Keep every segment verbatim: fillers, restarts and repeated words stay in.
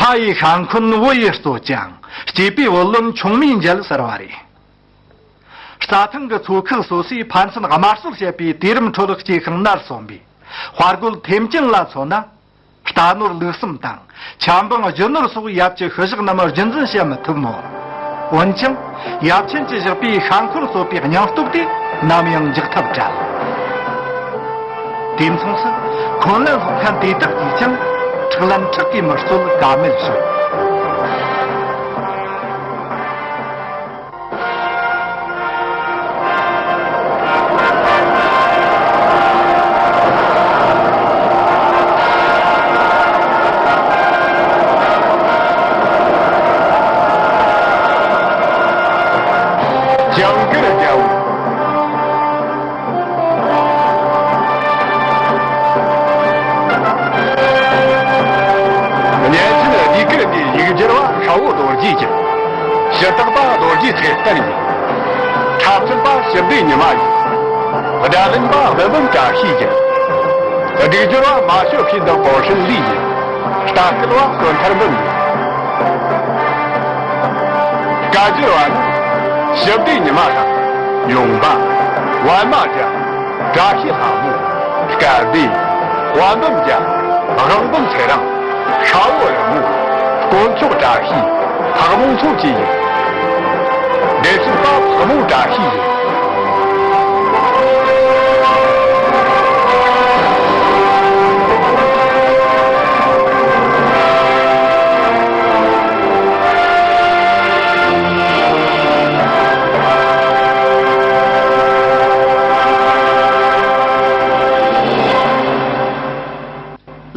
ཨ་ཡི་ཤ་འཁོན་བུ་ཡི་གཙོ་ཅན། སྐྱེས་པའི་བུ་ལོན་ཆུང་མའི་མཇལ་ཟེར་བ་རེད། རྩྭ་ཐང་གི་མཚོ་ཁུག་སོ་སོའི་ཕན་ཚུན་དམར་གསོད་བྱེད་པའི་དུས་རིམ་ཁྲོད་སྐྱེ་ཤིང་ནར་སོན་པའི་དཔའ་རྒོད་ཐེམ་ཅན་ལ་མཚོན་ན། རྟ་ནོར་ལུག་གསུམ་དང་ཆབ་འབངས་རྒྱུ་ནོར་སོགས་ཡབ་ཀྱི་ཤུལ་བཞག་རྣམས་རྒྱུན་འཛིན་བྱེད་མི་ཐུབ་མོད། འོན་ཀྱང་ཡབ་ཆེན་གྱིས་བཞག་པའི་ཤ་འཁོན་གསོད་པའི་སྙིང་སྟོབས་དེ་ནམ་ཡང་འཇིག་ཐབས་བྲལ། དུས་མཚུངས་སུ་འཁོན་ལན་སློག་མཁན་དེ་དག་གིས་ཀྱང་ཁྲག་ལན་ཁྲག་གིས་མི་གསོད་ཀ་མེད་བྱུང་། ཇིང་གིར་རྒྱལ་པོ། གཉན་ཆེན་ལྡེབས་གུར་འདིའི་ཡིག་སྒྱུར་བ་ཤ་བོ་རྡོ་རྗེ་ཡིན། ཞུ་དག་པ་རྡོ་རྗེ་ཚེ་བརྟན་ཡིན། འཁྲབ་ཚན་པ་ཞི་བདེ་ཉི་མ་ཡིན། སྒྲ་ལེན་པ་བུ་འབུམ་བཀྲ་ཤིས་ཡིན། སྒྲིག་སྦྱོར་བ་མ་ཞོ་ཕིན་དང་པོ་ཧྲིན་ལི་ཡིན། ལྟ་སྐུལ་བ་བསོད་ཐར་འབུམ་ཡིན། སྐད་སྒྱུར་བ་ནི་ཞི་བདེ་ཉི་མ་དང་། ཡོང་འབའ། པད་མ་རྒྱལ། བཀྲ་ཤིས་ལྷ་མོ། སྐལ་ལྡན། དཔལ་འབུམ་རྒྱལ། དབང་འབུམ་ཚེ་རིང་། ཤ་བོ་རི་མོ། དཀོན་མཆོག་བཀྲ་ཤིས། ཕག་མོ་མཚོ་སྐྱེས་ཡིན། སྡེ་སྲིད་པ་ཕག་མོ་བཀྲ་ཤིས་ཡིན།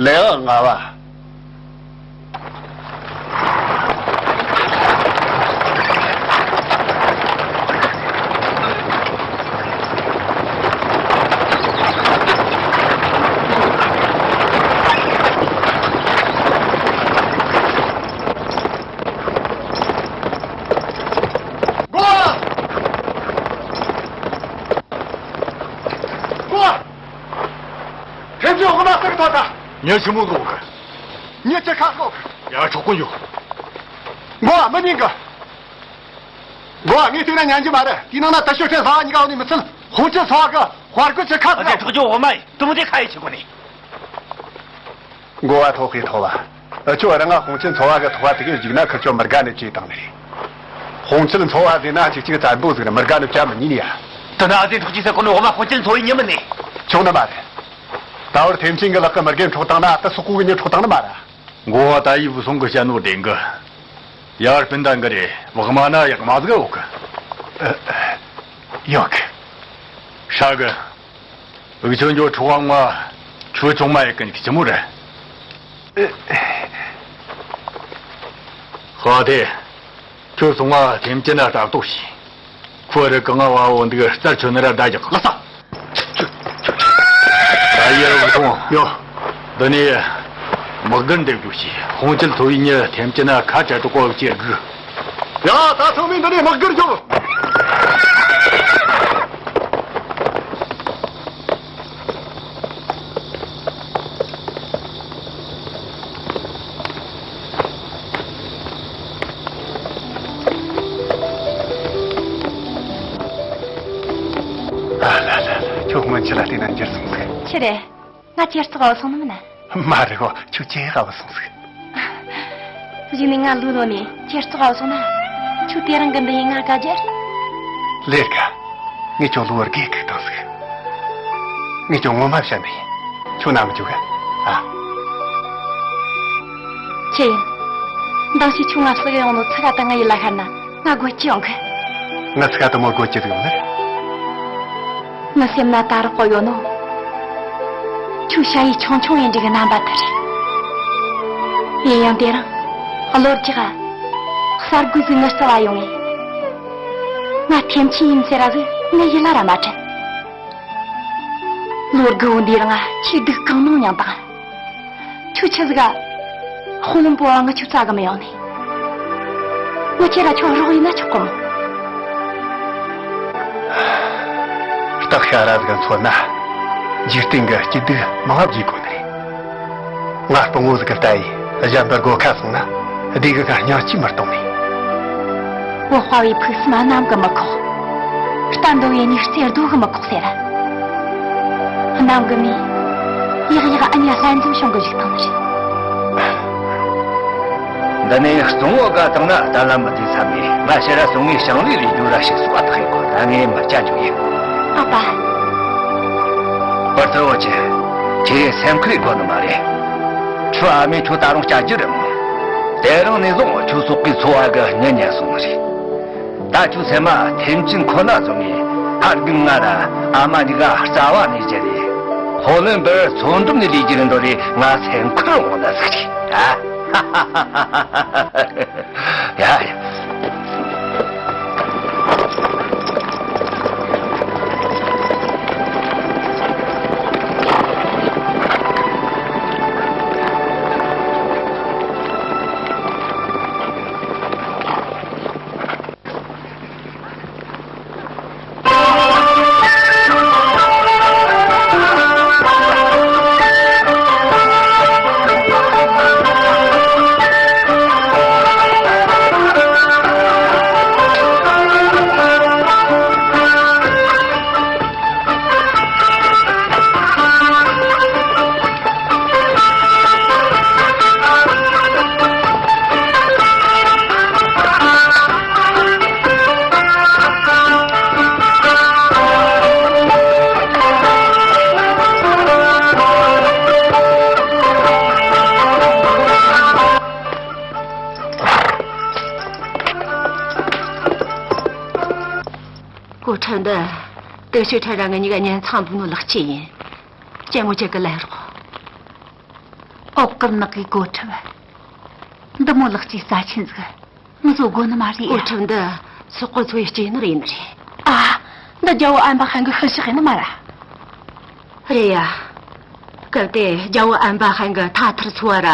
ལེའུ་ལྔ་བ། ཐེ་ཚོམ་འོག་མ་ཟིག་ཐོག་ད། ཉི་ཆི་མོ་ལོག་གི། ཉི་ཆི་ཁ་ལོག་གི། ཡ་ཆོག་གི་ཡོད། མགོ་བ་མི་ཉན་གི། མགོ་བ་ངས་བལྟས་ན་ཉན་རྒྱུ་མ་རེད། དེའི་ནང་ན་ཏི་ཤོ་ཁྲེ་ཚ་བ་གཉིས་ཀ་འོ་ནི་མི་ཚུལ། ཧོང་ཅིན་ཚ་བ་གི་དཔའ་རྒོད་ཅི་ཁ་ཨ་ཅེ་ལོག་ཆོག་གི་འོ་མ་ཡིན། དུ་མོ་དེ་ཁ་ཡི་ཆི་གོ་ནི། མགོ་བ་ཐོག་གི་ཐོག་བ། ཨ་ཆོ་རང་ང་ཧོང་ཆིན་ཚོ་བ་གི་ཐོག་བ་དེ་གའི་རྒྱུག་ན་ཁི་ཆོ་མི་དགའ་ནི་ཅི་དང་ནི་རེད། ཧོང་ཆིན་ཚོ་བ་ཟེར་ན་ཅིག་ཅིག་བཙན་པོ་ཟིག་རེད། མི་དགའ་ནི་བྱ་མི་ཉན་ཡ། དེ་ན་ཨ་ཙི་འཕྲོག་ཅི་ཟེར་གོ་ནི་འོ་མ་ཧོང་ཆིན་ཚོ་བའི་ཉི་མི་ནི། ཆུང་ནི་མ་རེད། ད་བར་ཐེམ་ཆེན་གི་ལག་གི་མི་རྒན་འཕྲོག་བཏང་ན་ཨ་ཏི་སོག་པོ་གི་ཉི་འཕྲོག་བཏང་ནི་མ་རེད། མགོ་བ་ད་ཡི་བུ་སོང་གི་བཤད་ནོ་བདེན་གི། ཡར་སྤུན་ཟླ་འགའ་རེ་བག་མ་ན་ཡག་མ་ཟིག་ཡོད་གི། ཨ། ཡོད་གི། ཧྲ་གི། འུ་ཆོ་འགྱོ་ཁྲོ་བ་ང་ཁྱོད་ཆུང་མ་ཡི་ཀུན་གྱི་ཆི་མོ་རེད། ཧ་དེ། ཁྱོད་སོང་ང་ཐེམ་ཅི་ན་ལྟ་རྟོག་བྱོས། ཁོ་རི་གང་ང་བ་འོ་འདུག་རྩར་ཆོད་ན་ར་བདའ་རྒྱག་ལ་ས། ད་ཡར་བུ་ཐོང་ཡོ། འདི་ནས་དམག་སྒར་འདེབས་རྒྱུ་བྱས། ཧོང་ཆིན་ཚོ་བའི་ཉི་ཐེམ་ཅི་ན་ཁ་བྲལ་དུ་ཀོ་བཅད་དགོས། ཡ། ད་ཚང་མས་འདི་ནས་དམག་སྒར་རྒྱོབ། ཨ་ལ་ལ་ལ། ཁྱོད་སྔོན་ཆད་ལ་བལྟས་ན་འགྱུར་སོང་ཟིག་ཆི་རེད། ང་ཁྱེད་ཚོ་དགའ་བོ་སོང་ནི་མིན་ན། མ་རེད་གོ། ཁྱོད་ཅི་དགའ་བོ་སོང་ཟིག་གཞུག་ནས་ང་ལོས་ལོན་ནས་ཁྱེད་ཚོ་དགའ་བོ་སོང་ན། ཁྱོད་དེ་རིང་གི་འདི་ཡིན་ང་དགའ་རྒྱུ། ལེར་ག་ངས་ཁྱོད་ལོ་བར་དགེ་ཁུག་བཏང་ཟིག་ངས་ཁྱོད་ངོ་མ་བཤད་ནི་ཡིན། ཁྱོད་ན་མི་འཇུག་ག་ཨ། ཁྱེད་ཡིན། མདང་ཞིག་ཁྱོད་ང་བསུ་གི་ཡོང་ནོ་ཚིག་ག་དང་ང་ཡིད་ལ་ཤར་ན་ང་དགོད་ཀྱི་ཡོང་གི་ང་ཚིག་ག་དུ་མོ་དགོད་ཀྱི་ཟིག་ཡོང་ནི་རེད། ངའི་སེམས་ན་ད་རག་གོ་ཡོད་ནོ། ཁྱོད་ཞ་ཡི་ཆུང་ཆུང་ཡིན་འདྲི་གི་རྣམ་པ་དེ་རེད། ཡིན་ཡང་དེ་རིང་བློ་རྒྱག་ག་གསར་འགོད་ཟིག་ངའི་རྩ་བ་ཡོང་ངས། ང་ཐེམ་ཆེན་ཡིན་ཟེར་ར་ཟིག་ངའི་ཡིད་ལ་ར་མ་དྲན། ལོ་དགུ་བོ་འདིའི་རིང་ང་ཆེས་སྡུག་གང་གནང་མྱངས་དང་། ཁྱོད་ཆི་ཟིག་ག་དཔོན་པོ་བ་ང་ཁྱོད་རྩ་གི་མི་ཡོང་ནས། ངི་ཁྱེད་ར་ཁྱོད་རོགས་ཡིན་ན་ཆོག་གི་མོ། སྟག་ཤ་ར་ཟིག་ག་མཚོན་ན། འཇིག་རྟེན་གི་སྐྱིད་སྡུག་མང་བ་བརྗེ་དགོས་ནི་རེད། ང་སྤུན་ངོ་ཟིག་གི་ལྟ་ཡི་གཞན་པར་སྒོ་ཁ་སོང་ན། སྡེ་གི་ཁ་སྙིང་གཅིག་མི་གཏོང་ནས། བུ་དཔའ་བའི་ཕུགས་བསམ་གནམ་གིས་མི་ཁོག་རྟ་འདོ་བའི་སྙིང་རྩེ་རྡོ་གིས་མི་ཁོག་ཟེར། གནམ་གིས་མི། ཡག་ཡག་ཨ་ཉ་ལྷན་འཛོམས་བྱུང་གི་བཞུགས་བཏང་ནི་རེད། འདི་ནས་གཙང་བོ་དགའ་ཐང་ན་རྟ་ལམ་མི་དེ་ཚ་མས་ང་ཕྱིར་ར་སོང་ངས་ཞིང་ལས་ལས་རྒྱུ་ར་ཞིག་གསོག་ཐག་ཡིན་གོ་ད་ངས་མི་བྱ་འཇུག་ཡིན། ཨ་ཕ། བར་དུ་འོ་ཅི། ཁྱེད་སེམས་ཁུར་དགོས་ནི་མ་རེད། ཁྱོད་ཨ་མས་ཁྱོད་ད་རུང་བསྐྱལ་རྒྱུ་རེད་མོ། དེ་རིང་ནས་བཟུང་ཁྱོད་སོག་གི་འཚོ་བ་གི་མྱི་ཉན་སོང་ནི་རེད། ད་ཁྱོད་སེམས་མ་ཐེམ་ཆེན་ཁོ་ན་བཟུང་ངས་ཕ་རྒན་ང་ར་ཨ་མ་གཉིས་ཀ་རྩ་བ་ནས་བརྗེད་རེད། ཧོ་ལན་པར་མཚོ་འགྲམ་ནས་ལས་རྒྱུ་རེད་འདོད་རེད། ང་སེམས་ཁུར་འོང་ན་ཟིག་རེད། ཨ། ཡ་ཡ། གོ་ཁྲབ་འདི་དུ་ཤོད་ཁྲ་ར་ང་གཉིས་ཀ་ཉན་ཚང་འབུལ་ནོ་ལག་ཁྱེད་ཡིན། གཅེན་མོ་ཁྱེད་ཀྱི་ལན་རོགས། ཨོ་ཀིར་ནག་གི་གོ་ཁྲབ། འདི་མོ་ལག་ཅིག་རྩ་ཆེན་ཟིག་ངུ་བཟོ་དགོ་ནི་མ་རེད་ཡ། གོ་ཁྲབ་འདི་སོག་པོ་ཚོའི་སྐྱེས་ནོར་ཡིན་ནི་རེད། ཨ། འདི་རྒྱལ་བོ་ཨན་པ་ཧན་གི་ཤི་ཤག་ཡིན་ནི་མ་ར། རེད་ཡ། སྐབས་དེ་རྒྱལ་བོ་ཨན་པ་ཧན་གི་ཐ་ཐར་ཚོ་བ་ར་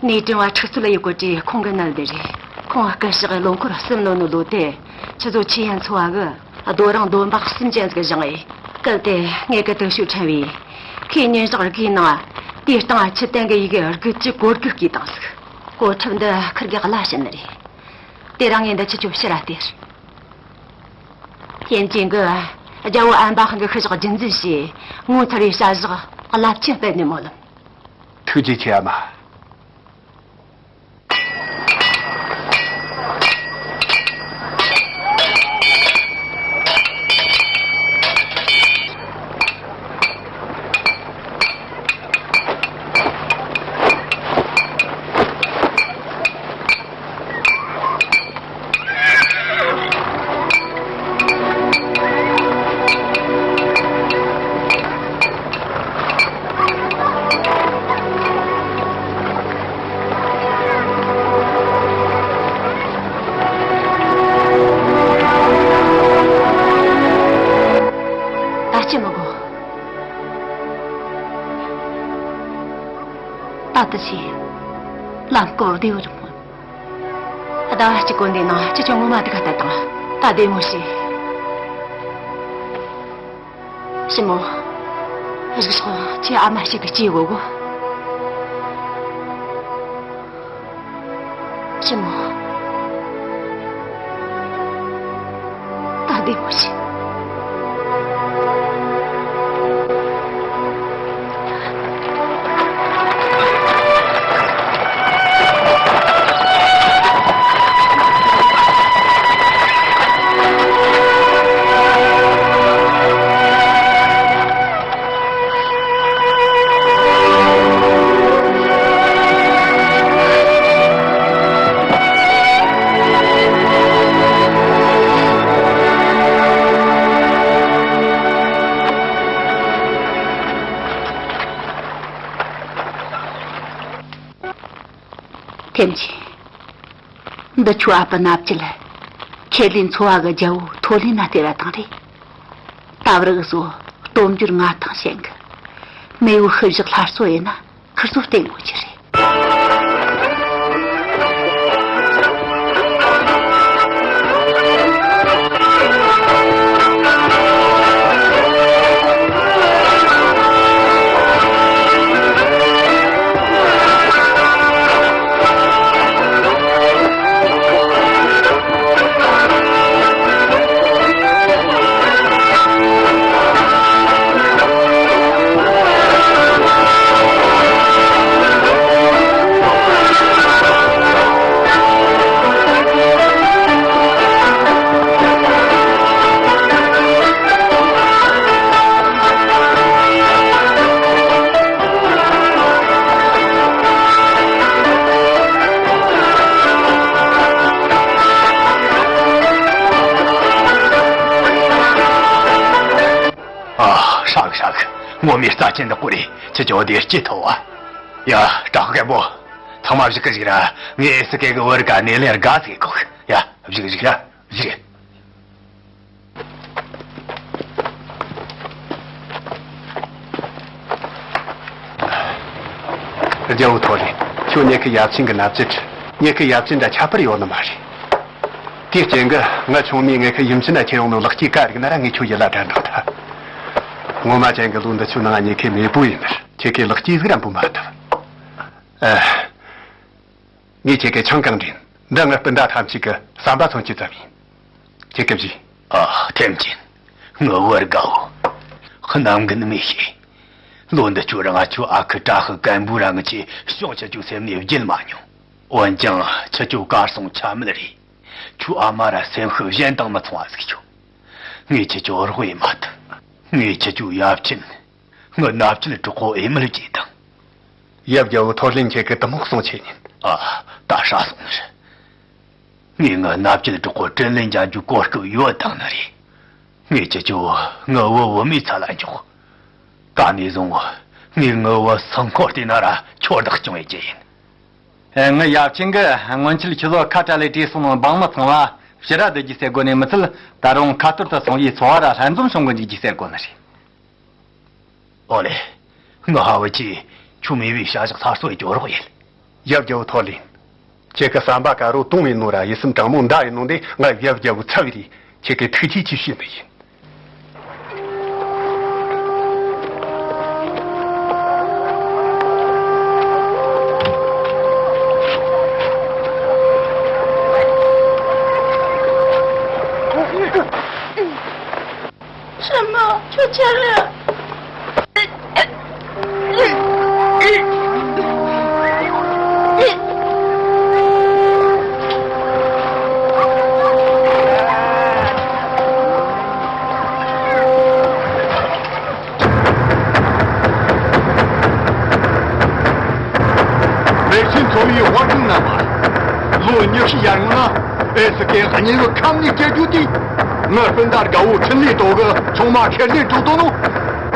ནས་དྲིན་བ་ཁྲིག་ཚུལ་ཡོད་གོ་དྲེ་ཁོང་གི་ནལ་དེ་རེད། ཁོང་སྐུ་ཞག་ལོ་འཁོར་གསུམ་ལོ་ནི་ལོ་དེ་ཆུ་ཚོ་ཆི་ཡན་ཚོ་བ་གི་རྡོ་རིང་འདོན་པ་གསུམ་ཅན་ཟིག་བཞེངས་ཨེ། སྐབས་དེ་ངེད་ཀྱི་དུ་ཤོད་ཕྲན་བས་ཁོས་ཉིན་ཞག་དགུའི་ནང་དེའི་སྟེང་ཆུ་བརྟན་གི་ཡི་གེ་དགུ་བཅུ་གོ་དགུ་བརྐུས་བཏང་ཟིག་གོ་ཁྲབ་འདི་ཁིར་གི་གླ་བྱིན་ནི་རེད། དེ་རིང་ངས་འདི་ཁྱེད་ཆོ་ཕྱིར་ར་སྟེར། ཡན་ཅིན་གྱིས་རྒྱལ་བོ་ཨན་པ་ཧན་གྱི་ཤི་ཞག་རྒྱུན་འཛིན་བྱས། ངོ་མཚར་བའི་བྱ་གཞག་རླབས་ཆེན་སྤེལ་ནས་སྨོན་ལམ། ཐུགས་རྗེ་ཆེ་ཨ་མ། ད་ཅི་མི་དགོས། ད་ལྟ་ཆེ། ལམ་སྐོར་བདེ་བོ་རེད་མོ། ཟླ་བ་གཅིག་གོ་འདི་ནང་ཁྱེད་ཆོ་ངོ་མ་དེ་ག་ལྟ་དང་། ད་བདེ་མོ་བྱོས། ཞི་མོ། རིག་སོགས་ཁྱེད་ཨ་མ་ཞིག་ཏུ་སྐྱེས་དགོས་གོ། ཞི་མོ། ད་བདེ་མོ་བྱོས། ཐེམ་ཆེན། འདི་ཁྱོའི་ཨ་ཕ་མནའ་བཅད་ལ། ཁེ་ལིན་ཚོ་བ་གི་རྒྱལ་བོ་ཐོ་ལིན་ན་སྟེར་བ་དང་རེད། ད་བར་གི་སོ་སྟོབས་འབྱོར་མངའ་ཐང་ཞན་གི། མེས་པོ་ཤི་བཞག་སླར་གསོ་ཡིན་ན་ཁིར་ཚོ་བརྟེན་དགོས་ཀྱི་རེད། ངོ་མའི་རྩ་ཆེན་འདི་ཀོ་རེད། ཁྱེད་ཀྱི་བདེ་སྐྱིད་ཐོབ་བ། ཡ། བཀྲ་ཤིས་རྒན་པོ། ཚང་མ་བཞུགས་གི་བཞུགས་ར། ངས་ཨེ་སི་ཀེ་གི་བུ་ར་ག་སྣེ་ལེན་དགའ་ཟིག་གོ། ཡ། བཞུགས་བཞུགས་ར། བཞུགས། རྒྱལ་བོ་ཐོ་རེ། ཁྱོད་ངེད་ཀྱི་ཡབ་ཆེན་གྱི་མནའ་བཅད། ངེད་ཀྱི་ཡབ་ཆེན་འདྲ་ཁྱད་པར་ཡོད་ནི་མ་རེད། དེའི་རྐྱེན་གྱིས་ང་ཆུང་མས་ངེད་ཀྱི་ཡུམ་ཆེན་ན་ཁྱེར་ཡོང་ནོ་ལེགས་སྐྱེས་ག་རིག་ན་ར་ངས་ཁྱོད་ཡིད་ལ་དྲན་དྲག་ཐལ། ངོ་མ་ཅན་གྱི་ལོ་འདི་ཆོ་ནང་ངེད་ཀྱི་མེས་པོ་ཡིན་ནི། ཁྱེད་ཀྱི་ལེགས་སྐྱེས་ཟིག་ར་འབུལ་མ་ཐུབ། ཨ། ངས་ཁྱེད་ཀྱི་ཆང་གང་འདྲེན། འདི་ངའི་སྤུན་ཟླ་ཐམས་ཅད་ཀྱི་ཟམ་པ་མཚོན་གྱི་ཙམ་ཡིན། ཁྱེད་ཀྱི་བཞེས། ཨ། ཐེམ་ཅན། ངའི་བུ་ར་ག་བོ། གནམ་གིས་ནི་མི་ཤེས། ལོ་འདི་ཆོ་ར་ང་ཆོའི་ཨ་ཁུ་བཀྲ་ཤིས་སྐམ་པོ་ར་ངེད་ཀྱི་ཤོང་ཁྱེད་ཆོའི་སེམས་ནས་བརྗེད་མ་མྱོང་། འོན་ཀྱང་ཁྱེད་ཆོ་གར་སོང་ཆ་མེད་རེད། ཁྱོའི་ཨ་མ་ར་སེམས་ཤུགས་གཞན་དང་མི་མཚུངས་བ་ཟིག་ཆོ། ངས་ཁྱེད་ཆོ་རོགས་ཡེད་མ་ཐུབ། ངས་ཁྱེད་ཆོའི་ཡབ་ཆེན། ངའི་མནའ་བཅད་གྲོགས་པོ་ཨེ་མེལ་གྱིས་དང་། ཡབ་རྒྱལ་བོ་ཐོ་ལིན་ཁྱེད་ཀྱིས་དེ་མོ་གསུང་ཆེ་ཉིན། ཨ། ད་ཧྲ་སོང་ནི་རེད། ངས་ངའི་མནའ་བཅད་གྲོགས་པོ་དྲིན་ལན་འཇལ་རྒྱུའི་གོ་སྐབས་ཡོད་དང་ནི་རེད། ངས་ཁྱེད་ཆོ་ངའི་བུ་བུ་མོའི་ཚད་ལ་འཇོག། ད་ནས་བཟུང་ངས་ངའི་བུ་སེམས་ཁོང་བལྟས་ན་ར་ཁྱོད་བདག་སྐྱོང་ཡེད་རྒྱུ་ཡིན། ངའི་ཡབ་ཆེན་གྱིས་སྔོན་ཆད་ཁྱོད་ལོ་ཁ་བྲལ་ལས་བྲོས་སོང་ནོ་འབངས་མི་ཚང་མ་ཕྱིར་ར་སྡོད་རྒྱུ་ཟེར་གོ་ནི་མི་ཚད། ད་རུང་ཁ་ཐོར་དུ་སོང་བའི་འཚོ་བ་ར་ལྷན་འཛོམས་བྱུང་གི་འཇུག་རྒྱུ་ཟེར་གོ་ནི་རེད། ཨོ་ལེ། ངའི་ཕ་བུ་ཆེ། ཁྱོད་མེས་པོའི་བྱ་གཞག་སླར་གསོ་ཡེད་རྒྱུའི་རོགས་ཡེད། ཡབ་རྒྱལ་བོ་ཐོ་ལིན། ཁྱེད་ཀྱི་ཟམ་པ་དཀར་པོ་དུང་བའི་ནོར་ར་ཡིད་སེམས་དྲང་མོ་མདའ་ཡི་ནང་དེ་ང་ཡབ་རྒྱལ་བོའི་ཚབ་བྱས་ཏེ་ཁྱེད་ཀྱི་ཐུགས་རྗེ་ཆེ་ཞུ་ནི་ཡིན། ཧྲི་མོ། ཁྱོད་ཆ་ལ། མེར་ཆེན་ཚོ་བའི་དབར་གྱི་རྣམ་པ། ལོ་ཉི་ཤུ་ཡར་སྔོན་ན་ཨེ་སི་ཀེ་གཉིས་པོའི་ཁམས་ནས་སྐྱེ་རྒྱུ་དེ། ངའི་སྤུན་ཟླ་དགའ་བོ་འཕྲིན་ལས་ཏོ་གི་ཆུང་མ་ཁེར་ལེན་དྲུག་དོ་ནོ།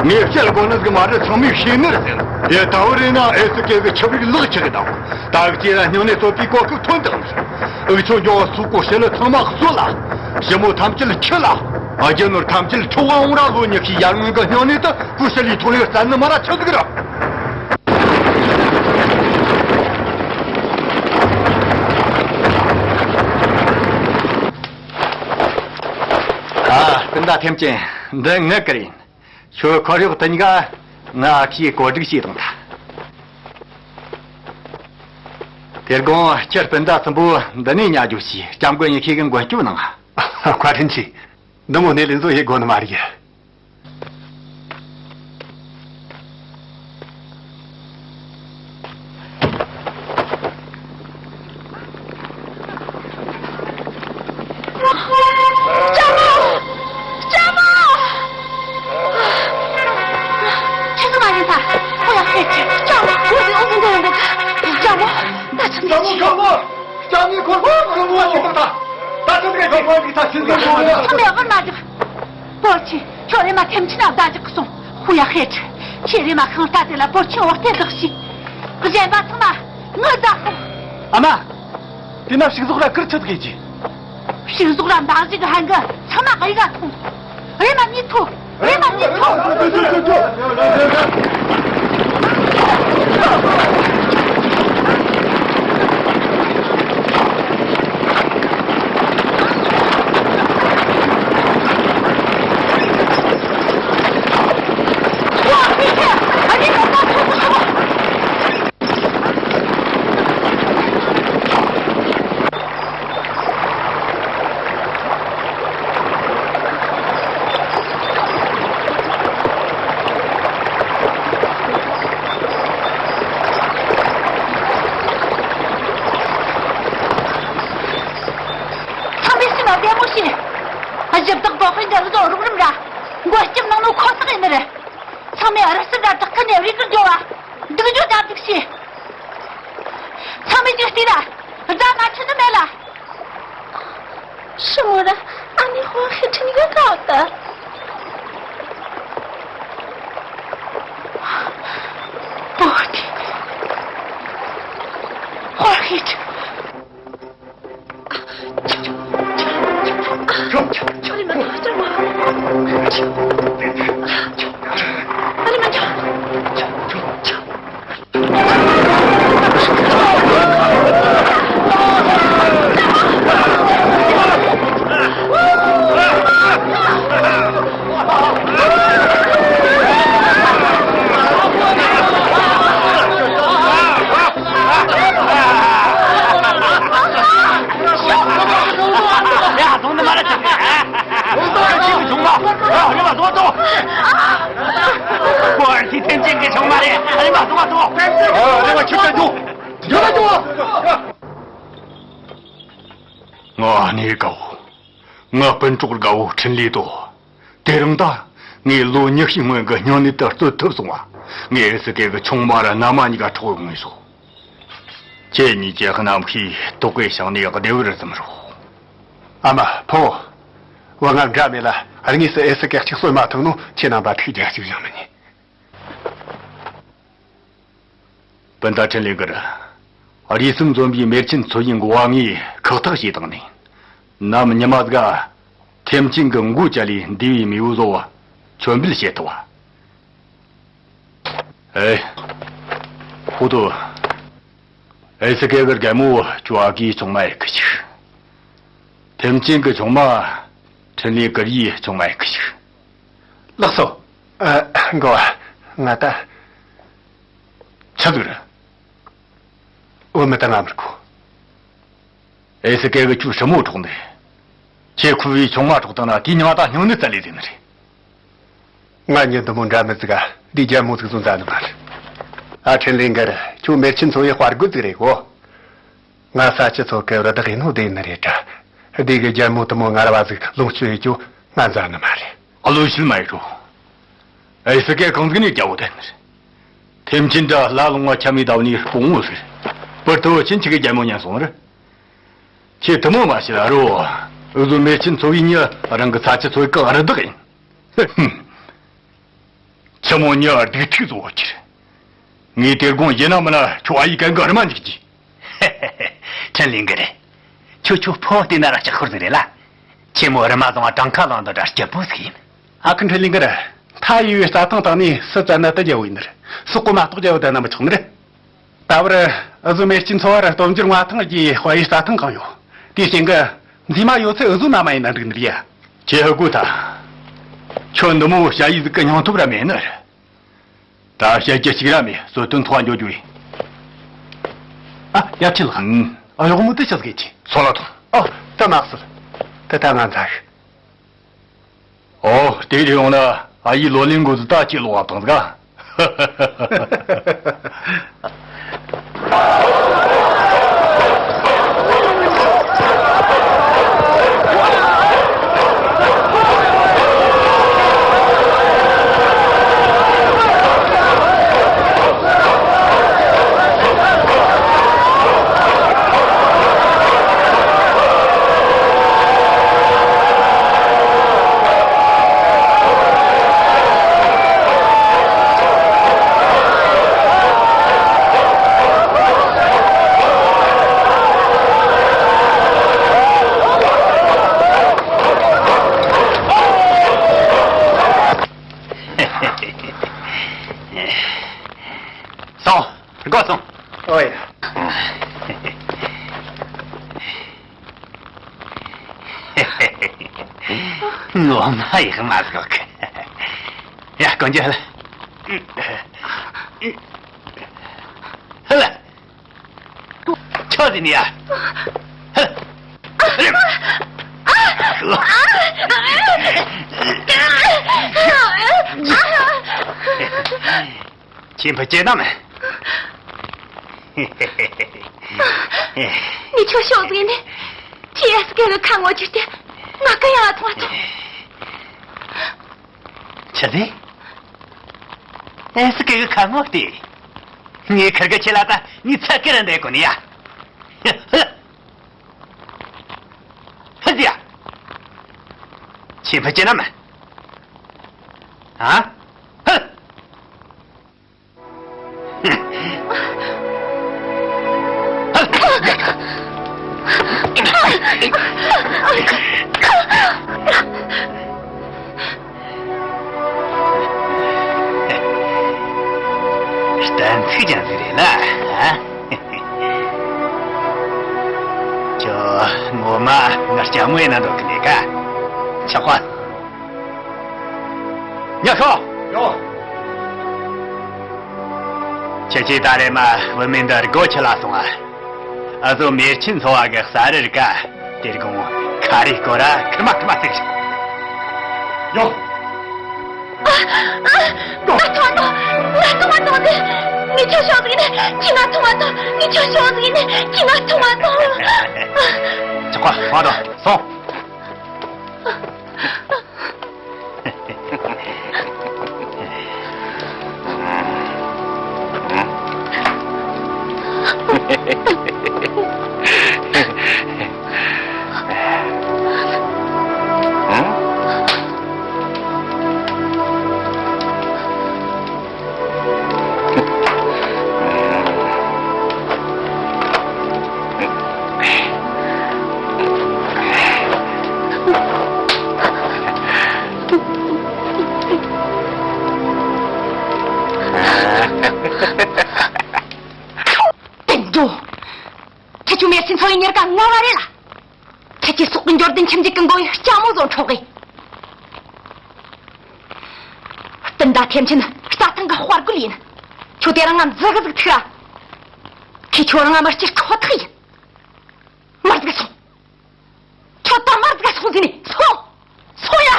ངས་བཤད་དགོས་ནི་ཟིག་མ་རེད། ཚང་མས་ཤེས་ནི་རེད་ཟེར། དེ་ལྟ་བུ་རེད་ན་ཨེ་སི་ཀེ་གི་ཆབ་རིགས་ལག་ཆགས་གི་དང་། ད་གི་ཅེ་ར་སྨྱུང་གནས་གསོད་པའི་གོ་སྐབས་ཐོན་དང་ཟེར། འུ་ཆོ་འགྱོ་བ་སུ་གོ་ཤེས་ལ་ཚང་མ་གསོད་ལ། ཞི་མོ་ཐམས་ཅད་ཁྱི་ལ། རྒྱུ་ནོར་ཐམས་ཅད་འཕྲོག་འོང་ར། ལོ་ཉི་ཤུ་ཡར་སྔོན་གི་སྨྱུང་གནས་དུ་ཀུ་ཤ་ལི་ཐོ་ལེ་བཙལ་ནི་མ་ར་ཆི་ཟིག་ར། ཨ། སྤུན་ཟླ་ཐེམ་ཅན། འདི་ངའི་གི་རེད། ཁྱོད་ཁོར་ཡུག་དེ་གཉིས་ཀ་ང་ཁྱིའི་བཀོད་སྒྲིག་བྱས་བཏང་ཐལ། དེ་དགོང་ཁྱེད་སྤུན་ཟླ་གསུམ་པོ་འདི་ནས་ཉལ་རྒྱུ་བྱས། སྐྱབས་མགོན་ཡེ་ཤེས་གི་མགོན་སྐྱོབ་གནང་། བཀའ་དྲིན་ཆེ། འདི་མོ་སྣེ་ལེན་བཟོ་ཡེ་དགོས་ནི་མ་རེད། ལྕམ་མོ། ལྕམ་མོ། ཁྱེད་ཚོ་མ་ཡིན་ད། ཁོ་ཡག་ཤོས་ཀྱི་ལྕམ་མོ། ཁོ་ཚོའི་ཨོ་ཕྱིན་དུ་ཡོང་གི། ལྕམ་མོ། ད་ཆི་ཟིག་ལྕམ་མོ། ལྕམ་མོ། ལྕམ་མོ། ཁོ་ཁོ་ཁོ་ཁོ་ཁོ་ད། ད་ཆི་ཟིག་ཁོ་ཁོ་ཁོ་ད་ཆི་ཟིག་ཁོ་ཁོ། ཁོ་མེད་པར་མ་འཇོག། པོར་ཆེན། ཁྱོད་རེམ་མ་ཐེམ་ཆེན་ན་བདག་ཅག་གི་སོང་། ཧུ་ཡ་ཧེ་ཁྲི། ཁྱེད་རེམ་མ་ཤིང་རྟ་དེ་ལ་པོར་ཆེན་འོག་ཏེ་བདག་ཤིག། གཞན་པ་ཚང་མ་ངུ་བདག་ཤོག། ཨ་མ། དེ་ན་ཕྱུགས་ཟོག་ར་ཁུར་ཆུ་ཐུག་གི་ཅི། ཕྱུགས་ཟོག་ར་འདག་ཞིག་གི་ཧན་གི་ཚང་མ་གཡུག་ག་ཐོངས། རེམ་མ་གཉིད་ཐོངས། རེམ་མ་གཉིད་ཐོངས། ཚང་མས་སེམས་ལ་བདེ་མོ་བྱོས། གཞི་བདག་འབོད་དཔོན་གྱི་བློ་རོགས་རམ་ར་མགོན་སྐྱབས་གནང་ནོ་ཁོ་ཐག་ཡིན་ནི་རེད། ཚང་མས་རི་སུལ་ར་བྲག་ཁུལ་ནས་རེ་སྐུལ་རྒྱོབ་བ། སྡུག་སྦྱོང་གྲ་སྒྲིག་བྱོས། ཚང་མས་རྒྱུགས་ལྟོས་ར། དགྲ་མ་ཁྲིད་ནི་མེད་ལ། ཧྲི་མོ་ར་ཨ་ནེ་ཧོ་ཧི་ཁྲིད་ནི་ག་ག་བ་ད། ཁོ་ཨར་ཐི་ཐེམ་ཅིན་གྱི་ཆུང་མ་རེད། ཨ་ནི་མ་གཏོང་མ་གཏོང་། ཨ་རེ་བ་ཁྱོད་ཀྱི་འདུག་ཡོད་ལ་འདུག་ང་གནས་ཀའོ། ང་སྤུན་གྲོགས་དགའ་བོ་འཕྲིན་ལས་དོ། དེ་རིང་ད་ངས་ལོ་ཉི་ཤུའི་སྔོན་གྱི་སྨྱུང་གནས་དེ་རྩོད་ཐུབ་སོང་བ། ངས་ཨེ་སི་ཀེ་གི་ཆུང་མ་ར་མནའ་མ་གཉིས་ཀ་འཕྲོག་ཡོང་ངེས་སོ། ཁྱེད་གཉིས་ཀྱི་རྣམ་ཤེས་དོགས་པའི་ཞིང་ནས་བདེ་བར་འཛུམ་རོགས། ཨ་མ་ཕོ། བུ་ང་འདྲ་མེད་ལ་དངོས་སུ་ཨེ་སི་ཀེ་གཅིག་གསོད་མ་ཐུབ་ནོ་ཁྱེད་རྣམ་པ་ཐུགས་རྒྱལ་གཅིག་བཞེངས་མི་ཉན། སྤུན་ཟླ་འཕྲིན་ལས་གིར། རུས་གསུམ་འཛོམས་པའི་མེར་ཆེན་ཚོ་ཡི་འགོ་བ་ངས་ཁག་ཐེག་བྱས་བཏང་ནས། ནམ་ཉི་མ་ཟིག་ཐེམ་ཅིན་གྱི་མགོ་བཅད་ལས་འདས་པའི་མེས་པོ་ཚོ་མཆོད་འབུལ་བྱེད་ཐུབ་བ། ཨེ། ཧུ་ཏུ། ཨེ་སི་ཀེ་གི་རྒན་མོ་ཅོ་ཨ་ཀིའི་ཆུང་མ་ཡི་གི་ཞིག་ཐེམ་ཅིན་གྱི་ཆུང་མ་འཕྲིན་ལས་གིར་ཡི་ཆུང་མ་ཡི་གི་ཞིག་ལགས་སོ། ཨ། འགོ་བ། ང་ད། ཆི་ཟིག་རེད། འོ་མི་ད་ང་མི་དགོས། ཨེ་སི་ཀེ་གི་ཁྱོད་ཧྲི་མོ་འཕྲོག་ནས། ཁྱེད་ཁུ་བའི་ཆུང་མ་འཕྲོག་བཏང་ན་དེའི་མྱིང་ང་ད་སྨྱུང་གནས་བཙལ་ལས་ཟིན་ནི་རེད། ང་མྱི་འདི་མོ་འདྲ་མི་ཟིག་ག་འདི་རྒྱལ་མོ་ཟིག་བཟོ་མཛད་ནི་མ་རེད། ཨ་འཕྲིན་ལས་འགར་ཁྱོད་མེར་ཆེན་ཚོ་ཡི་དཔའ་རྒོད་ཟིག་རེད་གོ། ང་ས་ཆུ་ཚོ་གི་རི་དྭགས་ཡིན་ནོ་བདེན་ནི་རེད་དྲ། འདི་གི་རྒྱལ་མོ་འདི་མོ་ངར་བ་ཟིག་ལོངས་སྤྱོད་ཡོད་རྒྱུ་ང་མཛད་ནི་མ་རེད། ཨ་ལོ་ཤིལ་མ་ཡི་རོ། ཨེ་སི་ཀེ་གང་ཟིག་ནས་རྒྱལ་བོ་དེ་ནི་རེད། ཐེམ་ཆེན་དྲ་ལ་ལུང་བ་ཁྱམ་མི་ཟླ་བ་ནས་སྤོང་བོ་ཟིག་རེད། པུར་ཐུ་བོ་ཆིན་ཆི་གི་རྒྱལ་མོ་ཉན་སོང་རེད། ཁྱེད་དུ་མོ་མ་ཤི་ལ་རོ། འུ་ཟོ་མེར་ཆེན་ཚོ་བའི་མྱི་རང་གི་ཚ་ཆུ་ཚོ་གི་རི་དྭགས་ཡིན། ཆི་མོ་མྱི་སྡིག་ཐིག་བཟོ་བོ་ཁྱེར། ངས་དེ་དགོང་ཡིན་ན་མིན་ན་ཁྱོད་ཨ་ཡི་གན་གི་རི་མ་འཇིག་གྱིས། འཕྲིན་ལས་འགི་རེད། ཁྱོད་ཁྱོད་ཕོ་བལྟས་ན་ར་ལྕགས་ཤོར་ཟིག་རེད་ལ། ཆེ་མོ་རི་མ་བཟང་བ་གྲངས་ཁ་ལང་དང་འདྲ་སྐྱིད་པོ་ཟིག་ཡིན། ཨ་ཁུ་འཕྲིན་ལས་འགི་རེད། མཐའ་ཡས་པའི་རྩྭ་ཐང་སྟེང་ནས་སུ་བཙལ་ན་དུ་རྒྱལ་བོ་ཡིན་ནི་རེད། སོག་པོ་མ་གཏོགས་རྒྱལ་བོ་བསྡད་ན་མི་ཆོག་ནི་རེད། ད་བར་འུ་ཟོ་མེར་ཆེན་ཚོ་བར་སྟོབས་འབྱོར་མངའ་ཐང་རྒྱས་དཔའ་ཡི་རྩྭ་ཐང་གང་ཡོད། དེའི་རྐྱེན་གྱིས་མཛེས་མ་ཡོད་ཚད་འུ་ཟོ་མནའ་མ་ཡིན་ན་འགྲིག་ནི་རེད་ཡ། ཁྱེད་ཧུ་གུ་ཐ། ཁྱོད་འདི་མོ་ཞ་ཡི་ཟིག་གི་སྙིང་སྟོབས་ར་མེད་ནི་རེད། ད་བཤད་རྒྱུ་གཅིག་ར་མེད། གསོལ་སྟོན་ཐོག་འགྱོ་རྒྱུ་ཡིན། ཨ། ཡབ་ཆེན་ལགས། ཨ། གཡོག་མོ་དེ་ཆི་ཟིག་གི་ཆེ། སོང་ལ་ཐོངས། ཨོ། ད་མ་གསོལ། ད་ད་ང་འཛའ་གི། ཨོ། དེ་རེ་ཡོང་ན་ཨ་ཡི་ལོ་ལེན་དགོས་ཟིག་ད་ཁྱེད་ལོ་བབ་བཏང་ཟིག་ཨ། སོང་། སྒོ་སོང་། ཨོ་ཡ། ངོ་མ་ཡག་མ་བཟོ་གི། ཡ། གོན་རྒྱུ་ཧ་ལ། ཧ་ལ། ཆོག་ཟིན་ཡ། ཧ་ལ། ཁྱེད་ཕ་སྐྱེས་ནམ། ངས་ཁྱོད་ཤོག་ཟིག་ནས། ཁྱེད་ཨེ་སི་ཀེ་གི་ཁ་ངོ་ཅིག་སྟེ། ང་གུ་ཡངས་ལ་ཐོངས་ཆོག་ཆི་ཟེར། ཨེ་སི་ཀེ་གི་ཁ་ངོ་སྟེ། ངས་ཁིར་གི་ཁྱེད་ལ་ད་ངས་ཚ་ཀི་ར་འདེད་གོ་ནི་ཡ། ཧི་ཟི་ཡ། ཁྱེད་ཕ་སྐྱེས་ནམ། ཨ། ཧི། ཨ། གཏན་ཚིགས་ཀྱང་ཟིག་རེད་ལ། ཨ། ཁྱོད་ངོ་མ་ང་ལྕམ་མོ་ཡིན་ན་འདོད་གི་མེད་ཀ། ཆག་པ། ཉ་ཤོ། ཡོ། ཁྱེད་ཀྱིས་ད་རེས་མ་བུད་མེད་འདི་སྒོ་ཁྱི་ལ་སོང་ཨ། ཨ་ཟོ་མེར་ཆེན་འཚོ་བ་གི་ས་རི་རི་ཀ། དེར་དགོང་ཁ་རི་སྐོར་ར་ཁིར་མ་ཁིར་མ་བརྩིགས་ཤིག། ཡོ། ང་ཐོང་དང་། ང་ཐོང་མ་དང་དེ། ངས་ཁྱོད་ཤོག་ཟིག་ནས་ཁྱི་ང་ཐོང་མ་དང་། ངས་ཁྱོད་ཤོག་ཟིག་ནས་ཁྱི་ང་ཐོང་མ་དང་། ཆག་པ་མ་དང་སོང་། བདེན་འགྲོ། ཁྱེད་ཆོ་མེར་ཆེན་འཚོ་བའི་གཉེར་ཁ་ང་བ་རེད་ལ། ཁྱེད་ཀྱི་སྲོག་གི་འབྱོར་ལྡན་ཁྱིམ་རྒྱུད་ཀྱི་མགོ་བའི་ལྕམ་མོ་བཟོ་འཕྲོག་གི། སྤུན་ཟླ་ཐེམ་ཆེན་རྩྭ་ཐང་གི་དཔའ་རྒོད་ཡིན། ཁྱོད་དེ་རིང་ང་མཛུ་གུ་ཟིག་ཐུག་ར། ཁྱེད་ཆོ་རང་ང་མི་སྐྱུར་ཁོ་ཐག་ཡིན། མར་ཟིག་སོང་། ཁྱོད་ད་མར་ཟིག་སོང་ཟིག་ནས་སོང་། སོང་ཡ།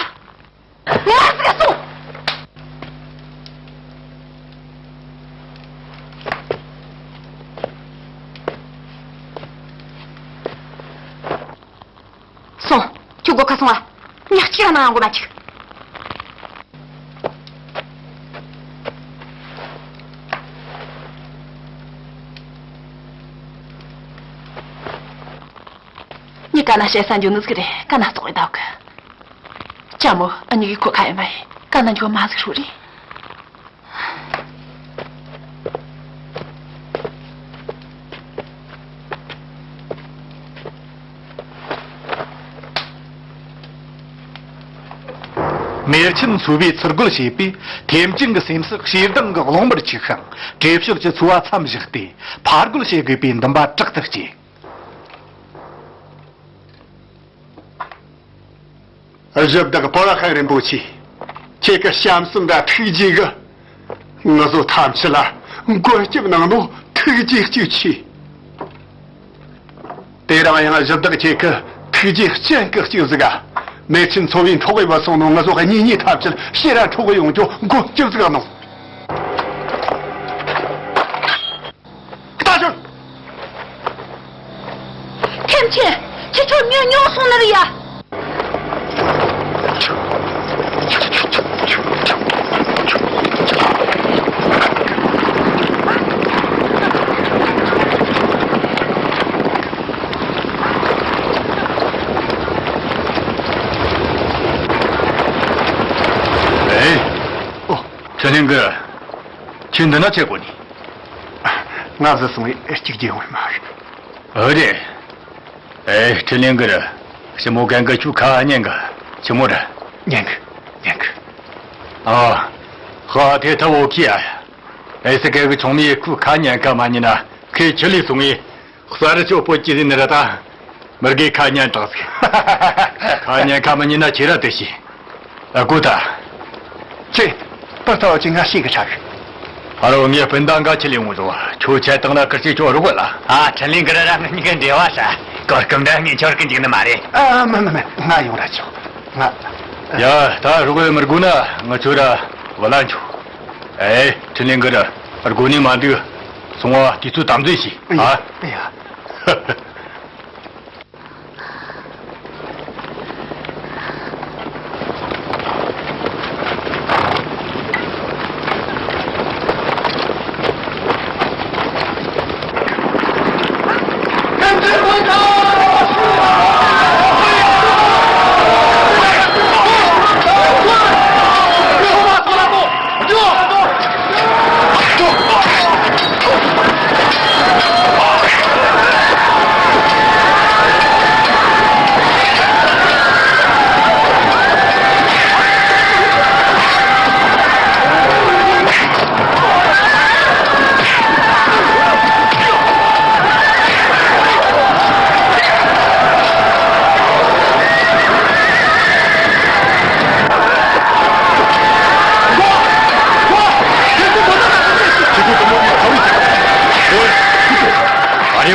མར་ཟིག་སོང་། སོང་། ཁྱོད་སྒོ་ཁ་སོང་ང་། ཉག་གཅིག་ར་ནང་ཡོང་གོ་མ་ཅིག། ངས་ག་ན་བཤད་ས་འཇོན་ནི་ཟིག་རེད། ག་ན་ཙོག་གི་བསྡད་གི། ལྕམ་མོ། ཨ་ནི་གི་ཁོ་ཁ་ཡོད་མ་ཡིན། ག་ན་འཇོག་མ་ཟིག་ཧྲུ་རེད། མེར་ཆེན་འཚོ་བས་ཚུར་རྒོལ་བྱས་པས། ཐེམ་ཅིང་གི་སེམས་སུ་ཞེ་སྡང་གི་རླུང་འབུད་འཁྱུག་ཤིང་། བྲེལ་བཤོལ་གྱི་འཚོ་བ་མཚམས་བཞག་སྟེ། ཕར་རྒོལ་བྱེད་དགོས་པའི་འདུན་པ་དྲག་ཏུ་སྐྱེས། གཞི་བདག་པོ་ར་ཧན་རིན་པོ་ཆེ། ཁྱེད་ཀྱི་བྱམས་སེམས་དང་ཐུགས་རྗེ་གིས་ང་ཚོ་ཐམས་ཅད་ལ་མགོན་སྐྱབས་གནང་ནོ་ཐུགས་རྗེ་གཅིག་ཆེ། དེ་རིང་ཡང་གཞི་བདག་ཁྱེད་ཀྱི་ཐུགས་རྗེ་སྤྱན་གྱིས་གཅིག་གཟིགས། མེར་ཆེན་འཚོ་བས་འཕྲོག་གི་བུད་སོང་ནོ་ང་ཚོ་གཉིས་གཉིས་ཐམས་ཅད་ཕྱིར་ར་འཕྲོག་གི་ཡོང་རྒྱུ་མགོན་སྐྱབས་གཟིགས་གནང་། ཐེམ་ཆེན། ཁྱེད་ཚོ་ཉོ་ཉོ་སོང་ནི་རེད་ཡ། ཨེ། ཨོ། ཁྲི་ལིང་གི། ཁྱོད་འདི་ན་ཆས་གོ་ནི། ང་བཟི་སོང་བས་གཅིག་རྗེས་འོང་མ་རེད། ཨོ་རེད། ཨེ། ཁྲི་ལིང་གི་ར། ཞི་མོ་གན་གི་ཆུ་ཁ་ཉན་གི། ཞི་མོ་ར། ཉན་གི། ཉན་གི། ཨ། ཧ་ཐེ་ཐ་བོ་ཁི་ཨ། ཨེ་སི་གན་གི་ཆུང་མའི་ཁུ་ཁ་ཉན་ག་མ་ཉན་ན་ཁེ་ཆི་ལི་སོང་ངི། ས་རི་ཆོ་པོ་ཅི་ཟིན་ནི་ར་ད། མི་དགེ་ཁ་ཉན་དྲག་ཟིག་ཁ་ཉན་ཁ་མི་ཉན་ན་ཁྱེད་ར་དེ་ཤི། ཨ་ཀུ་ད། ཁྱེད། པར་ཐ་བ་ཅི་ང་ཤེས་གི་ཆག་ཨ་རོ་ངའི་སྤུན་ཟླ་འགའ་ཁྱེད་ལས་འོང་བཟོ། ཁྱོད་ཆད་བཏང་ན་ཁིར་ཆེ་ཁྱོད་རུ་བ་ལ། ཨ་ཁྲི་ལིང་གི་ར་ར་ང་གཉིས་ཀ་འབྲེལ་བ་ས། གོ་སྐབས་འདྲ་ངས་འཆོར་གི་འཇུག་ནི་མ་རེད། ཨ་མ་མ་མ་ང་ཡོང་ར་ཆོག་ང་། ཡ་ད་རུ་བའི་མི་དགོས་ན་ང་ཚོ་ར་བ་ལ་འཆོག་ཨེ་ཁྲི་ལིང་གི་ར་དགོས་ནི་མ་འདུག་སོང་བ་དུས་ཚོད་དམ་འཛིན་བྱེད་ཨ། ཡ།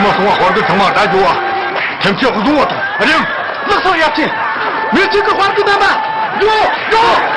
མ་སོང་བ་དཔའ་རྒོད་ཚང་མ་ད་འགྱོ་བ། ཐེམ་ཆེན་བཟུང་བ་དང་རེམ། ལགས་སོ་ཡབ་ཆེན། མེར་ཆེན་གྱི་དཔའ་རྒོད་རྣམ་པ། འགྱོ། འགྱོ།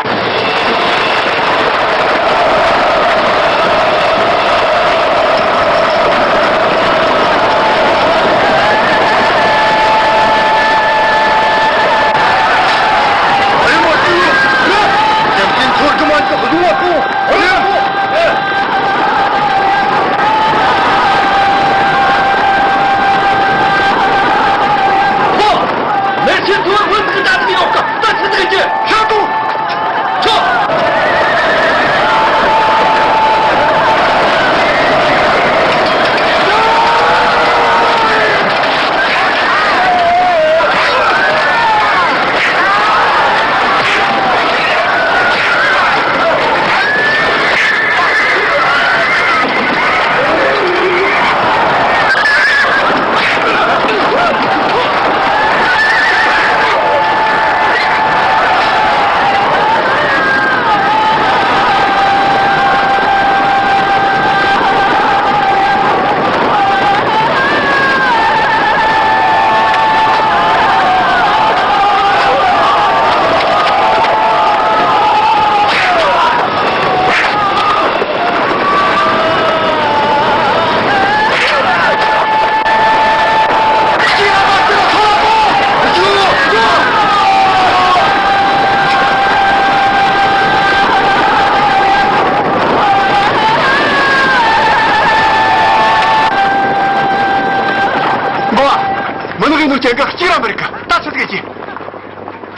མི་ལག་ཡིན་ནོ་ཅན་ག་གཅིག་ར་མི་རིག་ག་ད་ཆི་ཟིག་གི།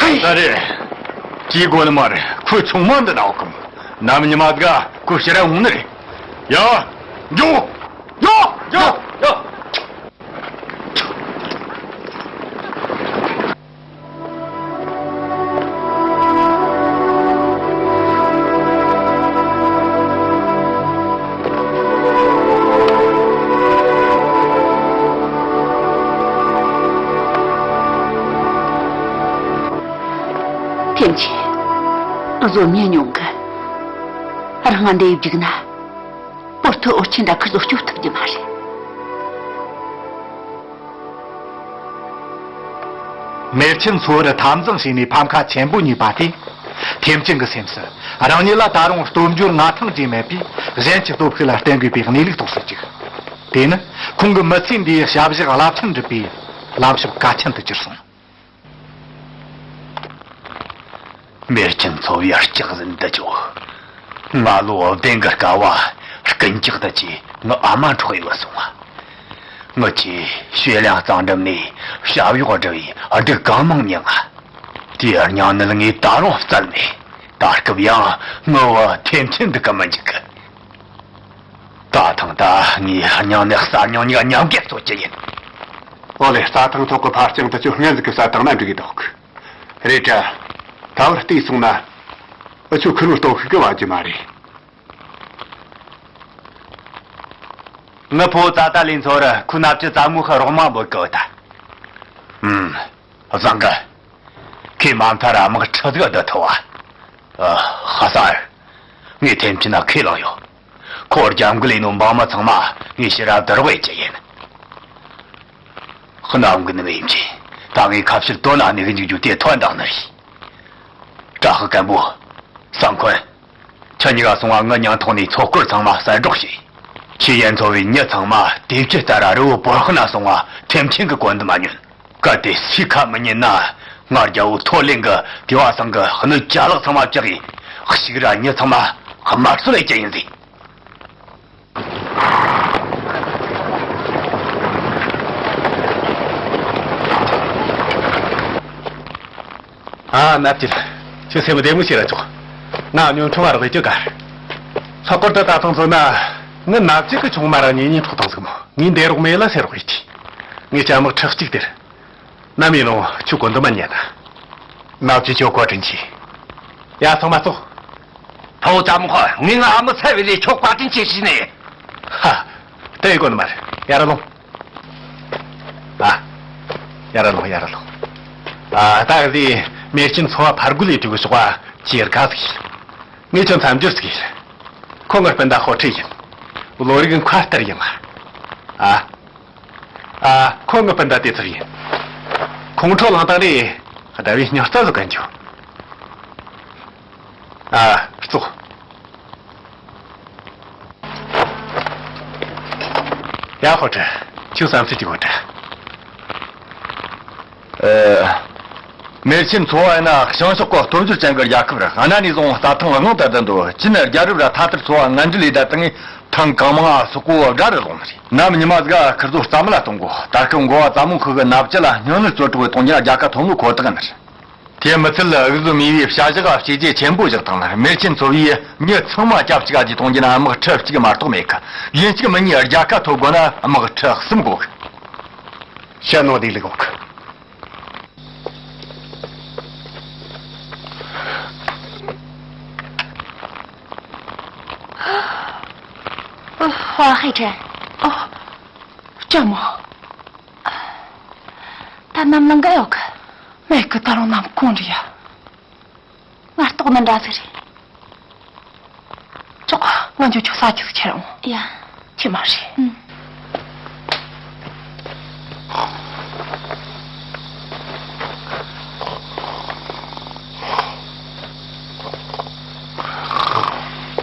ཧེ། ད་རེད། ཅི་དགོས་ནི་མ་རེད། ཁོས་ཆུང་མ་འདི་ན་འོག་གམ། ནམ་ཉི་མ་དགའ་ཁོ་ཕྱིར་ར་འོང་ནི་རེད། ཡ། འགྱོ། འགྱོ། འགྱོ། འགྱོ། ཐེམ་ཆེན། ཨ་ཟོ་མྱི་ཉུང་གི། རང་ང་འདི་ཡིབ་འཇུག་ན། པོར་ཐུ་འོར་ཆེན་འདྲ་ཁི་ཟོ་སྐྱོབ་ཐུབ་རྒྱུ་མ་རེད། མེར་ཆེན་ཚོ་རུ་འཐབ་འཛིང་བྱས་ནས་ཕམ་ཁ་ཆེན་པོ་ཉོས་པ་དེ། ཐེམ་ཆེན་གྱི་སེམས་སུ་རང་ཉིད་ལ་ད་རུང་སྟོབས་འབྱོར་མངའ་ཐང་རྒྱས་མེད་པས་གཞན་གྱི་སྟོབས་ཤུགས་ལ་བརྟེན་དགོས་པའི་གནས་ལུགས་རྟོགས་སུ་བཅུག་དེ་ནི་ཁོང་གི་མི་ཚེ་འདིའི་ཞབས་ཞུ་རླབས་ཆེན་འགྲུབ་པའི་ལམ་ཞབས་གལ་ཆེན་དུ་གྱུར་སོང་། མེར་ཆེན་ཚོ་བའི་ལྕགས་ཟིན་དུ་བཅུག་ང་ལོ་བདུན་གི་སྐབས་བ་རྐུན་ཇག་དུ་ཆས་ངའི་ཨ་མ་འཕྲོག་ཡི་བུད་སོང་བ། ངི་ཆེ་ཤོད་ལན་གཙང་འགྲམ་ནས་ཞབས་གཡོག་བསྒྲུབས་ཡི་སྡུག་གང་མང་མྱངས་ང་། དེའི་སྙིང་ནད་ངས་ད་རུང་བཙལ་མེད། ད་སྐབས་ཡང་ངི་བུ་ཐེམ་ཆེན་འདུག་གི་མི་འཇུག་གི། ད་ཐེངས་ད་ངའི་སྙིང་ནད་གསར་རྙིང་གཉིས་ཀ་མཉམ་གི་གསོད་རྒྱུ་ཡིན། ཨོ་ལེ། རྩྭ་ཐང་ཐོག་གི་ཕར་རྐྱང་དུ་ཆུ་སྔོན་ཟིག་གི་ས་དང་ན་འགྲིག་གི་འདུག་རེད་དྲ། ད་བར་བལྟས་སོང་ན། ཨ་ཆུ་ཁུ་ནུ་སྟོབས་ཤུགས་གི་བ་རྒྱུ་མ་རེད། ངི་ཕོ་ཙ་ཏ་ལིན་ཚོ་རུ་ཁོའི་ནབ་ཅི་ཙ་མོ་ཁ་རོགས་མ་འབོད་གི་བ་ད། ཨུམ། བཟང་གི། ཁོས་མ་མཐའ་ར་དམག་ཁྲི་ཟིག་བསྡུ་ཐུབ་བ། ཨ། ཧ་སར། ངས་ཐེམ་ཆེན་ན་ཁས་བླངས་ཡོད། ཁོ་རྒྱབ་འགལ་ཡིན་ནོ་འབངས་མི་ཚང་མ་ངས་ཕྱིར་ར་བསྡུར་བའི་ཅི་ཡིན། གནམ་གི་ནི་མེད་ཀྱི། ད་ངས་ཁ་ཕྱིར་དོ་ན་ནི་གི་འཇུག་རྒྱུ་དེ་ཐོན་དང་ནི་རེད། བཀྲ་ཤིས་སྐམ་པོ། སང་ཁོན། ཁྱེད་གཉིས་ཀ་སོང་བ་ངི་ཉང་ཐོག་ནས་ཚོགས་སྐོར་ཚང་མ་གསལ་སྒྲོག་བྱས། ཁྱེད་ཡན་ཚོ་བའི་མྱི་ཚང་མ་དེབ་ཀྱི་རྩ་ར་རི་བོ་བོར་ཁ་ན་སོང་བ་ཐེམ་ཆེན་གི་བཀོད་འདོམས་མ་ཉོན། གལ་ཏེ་སུས་ཁ་མི་ཉན་ན། ང་རྒྱལ་བོ་ཐོ་ལེན་གི་དེ་བ་སང་གི་སྣོད་ཅ་ལག་ཚང་མ་བཅག་གིས་ཞིག་ར་མྱི་ཚང་མ་དམར་གསོད་ལས་ཀྱི་ཡིན་ཟིག་ཨ། ནབ་ཅི་ལ། ཁྱོད་སེམས་བདེ་མོ་བྱེད་ར་ཆོག་ང་ཉོན་ཆུང་བ་རོགས་ཡེད་རྒྱུ་ག་རེད། ལྷག་པར་དུ་ད་ཐེངས་ཚོ་ན། ངི་ནབ་ཅི་གི་ཆུང་མ་ར་ཉེ་ཉེ་འཕྲོག་བཏང་ཟིག་མོ། ངས་འདས་རོགས་མེད་ལ་ཟེར་རོགས་ཡེད་ཀྱི། ངས་ཅ་མག་ཁྲི་གཅིག་སྟེར། ནམ་ཡིན་རུང་ཁྱོད་གོ་འདི་མ་ཉན་ན། ནག་ཅི་ཁྱོད་བཀའ་དྲིན་ཆེ། ཡ་ཚང་མ་ཙོག་ཕོ་ཙམ་ཁོ་ངས་ང་ཨ་མ་ཚ་བའི་ལས་ཁྱོད་བཀའ་དྲིན་ཆེ་ཞུས་ནས། ཧ། དེ་གོ་ནི་མ་རེད། ཡར་ལོངས། ཨ། ཡར་ལོངས། ཡར་ལོངས། ཨ། ད་གི་དེ་མེར་ཆེན་ཚོ་བ་ཕར་རྒོལ་ལས་དྲི་གི་ཤོག་པ་ཅེར་ག་ཟིག་ཡིན། ངས་ཁྱོད་མཚམས་སྦྱོར་ཟིག་ཡིན། ཁོ་ངའི་སྤུན་ཟླ་ཧོ་ཁྲི་ཡིན། བློ་རིག་མཁའ་ལྟར་ཡིན། ཨ། ཨ། ཁོ་ངའི་སྤུན་ཟླ་དེ་ཚོ་ཡིན། ཁོང་ཁྲོ་ལངས་སྟངས་རེད། ཟླ་བའི་སྙིང་རྩ་ཟུག་ག་འགྱོ། ཨ། ཙོག་ཡ། ཧོ་ཁྲི། ཁྱོད་བསམ་ཚུལ་གྱི་ཧོ་ཁྲི། ཨེ། མེར་ཆེན་ཚོ་བ་ཡིན་ན་བྱང་ཕྱོགས་ཀྱི་སྟོབས་འབྱོར་ཅན་གྱི་རྒྱལ་ཁབ་རེད། གནའ་ནས་བཟུང་རྩྭ་ཐང་དབང་དུ་ལྡན་འདུག་ཅི་ནས་རྒྱལ་རབས་ར་ཐ་ཐར་ཚོ་བ་ངན་འབྲེལ་ལས་ད་དང་ཐང་གང་མང་སོག་པོ་དགའ་རུ་ལོང་ནི་རེད། ནམ་ཉི་མ་ཟིག་ཁིར་ཚོ་རྩ་མེད་ལ་གཏོང་དགོ། ད་སྐབས་འགོ་བ་ཙ་མོ་ཁུ་གི་ནབ་ཅི་ལ་སྨྱོ་ནད་བཙོ་དྲག་པའི་གཏོང་རྒྱུ་ན་རྒྱལ་ཁ་ཐོབ་ནི་ཁོ་ཐག་ནི་རེད། དེ་མི་ཚད་ལ་འུ་ཟོ་མི་བའི་བྱ་གཞག་ག་བྱས་རྗེས་ཆེན་པོ་བཞག་དང་ནི་མེར་ཆེན་ཚོ་བའི་མྱི་ཚང་མ་སྐྱབས་གཅིག་ག་གི་གཏོང་རྒྱུ་ན་དམག་ཁྲི་གཅིག་མ་གཏོགས་མེད་གི། ཡིན་གཅིག་མིན་གཉིས་རྒྱལ་ཁ་ཐོབ་དགོ་ན་དམག་ཁྲི་གསུམ་དགོ་གི། ཤ་ནོ་དེ་ལི་གོ་གི། ཨ། ཧེ་ཁྲེན། ཨ། ལྕམ་མོ། ད་ནམ་ལངས་ག་ཡོད་གི། མེད་གི། ད་རུང་ནམ་གུང་རེད་ཡ། ང་ལྟོགས་ནི་འདྲ་ཟིག་རེད། ཅོག་ང་འགྱོ། ཁྱོད་ས་ཆ་ཟིག་ཁྱེར་འོང་། ཡ། ཁྱེད་མ་རེད།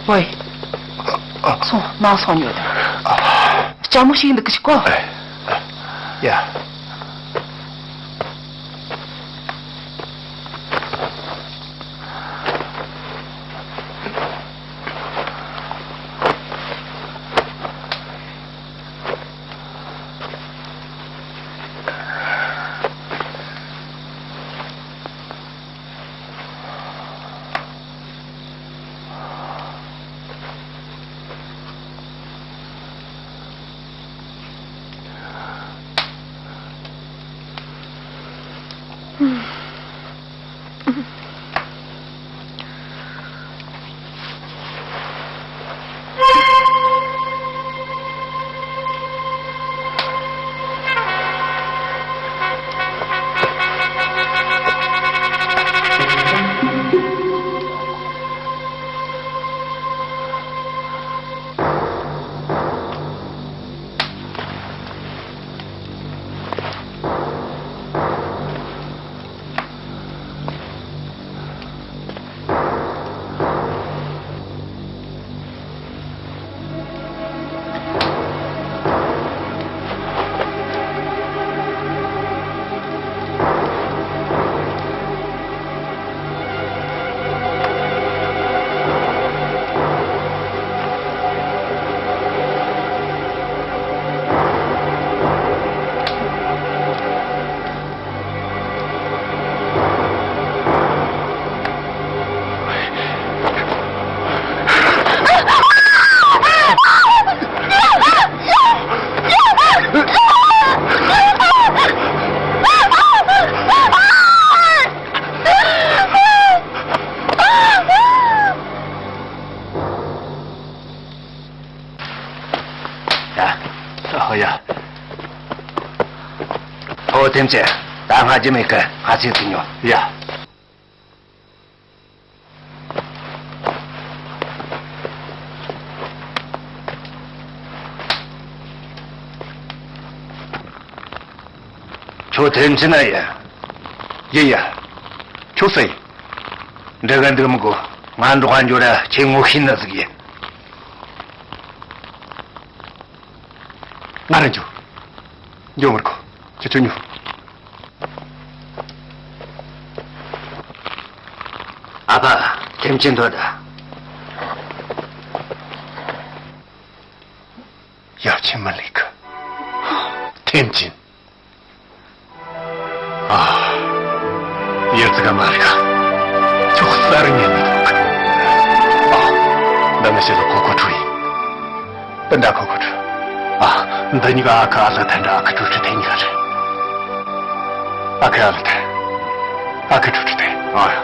ཨུ། ཝེ། སོང་། མ་སོང་ཉོ་དང་། ལྕམ་མོ་ཞིག་འདུག་གི་ཞིག་གོ། ཡ། ཡ། ཨོ་ཡ། ཨོ་ཐེམ་ཆེ། ད་སྔ་རྗེས་མེད་གི། ང་ཚོས་ཐུག་ཉོ། ཡ། ཁྱོད་ཐེམ་ཆེན་ན་ཡིན། ཡིན་ཡ། ཁྱོད་སུ་ཡིན། འདྲི་ག་འདུག་མི་དགོས། ང་འབྲོག་པ་འགྱོ་ར་ཁྱེད་ངོ་ཤེས་ནི་ཟིག་ཡིན། ང་རང་འགྱོ། འགྱོ་མི་དགོས། ཁྱེད་ཚོ་ཉོ། ཨ་ཕ། ཐེམ་ཆེན་འདོད་ད། ཡར་ཆེན་མ་ལིག་ཐེམ་ཆེན། ཨ། ཡར་ཙི་ག་མ་རི་ག་ཁྱོད་ས་རི་ཉན་མི་འདུག་ཨ། འདི་ནི་ཤི་ལ་ཁོ་ཁོ་ཁྲུ་ཡིན། སྤུན་ཟླ་ཁོ་ཁོ་ཁྲུ། ཨ། འདི་གཉིས་ཀ་ཨ་ཁུ་ཨ་ལ་ཐན་འདྲ། ཨ་ཁུ་ཁྲུ་ཁྲུ་ཐན་གཉིས་ཀ་རེད། ཨ་ཁུ་ཨ་ལ་ཐན། ཨ་ཁུ་ཁྲུ་ཁྲུ་ཐན། ཨ།